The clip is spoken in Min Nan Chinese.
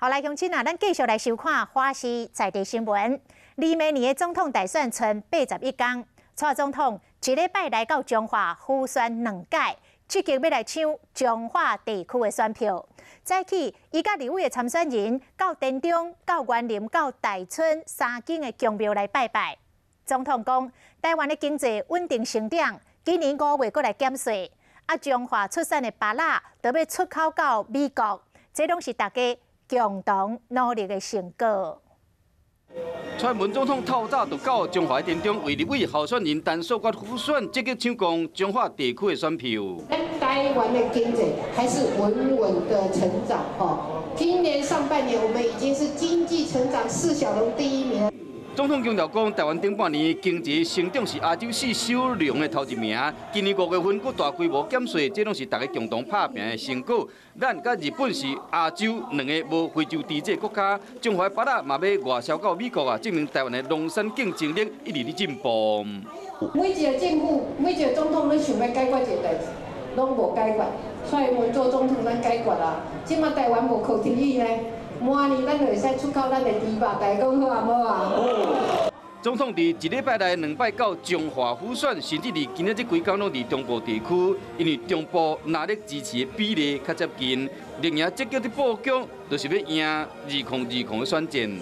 好，來鄉親啊，咱繼續來收看華視在地新聞。二明年的總統大選賰81工，蔡總統這禮拜來到彰化輔選兩屆，積極欲來搶彰化地區的選票。早起，伊佮立委的參選人到田中、到員林、到大村三間的宮廟來拜拜。總統講，台灣的經濟穩定成長，今年5月閣來減稅。啊，彰化出產的芭樂都欲出口到美國，這攏是大家共同努力的成果。蔡英文總統透早就到彰化田中為立委候選人陳素決輔選，積極搶攻彰化地區的選票。台灣的經濟還是穩穩的成長，吼。今年上半年我們已經是經濟成長四小龍第一名。總統強調講，台灣頂半年經濟成長是亞洲四小龍的頭一名。今年5月份閣大規模減稅，這攏是大家共同拍拚的成果。咱佮日本是亞洲兩个無非洲豬的國家，彰化芭樂嘛欲外銷到美國啊，證明台灣的農產競爭力一直咧進步。每一个政府、每一个總統，攏想欲解決一个代誌，攏無解決。蔡英文做總統，咱解決啊。這馬台灣無靠天意呢。明年咱就會使出口咱的豬肉，大家講好啊無啊？總統佇一禮拜內兩擺到彰化輔選，甚至佇今仔這幾工攏佇中部地區，因為中部藍綠支持的比例較接近，另外積極佇布局，就是欲贏2020的選戰。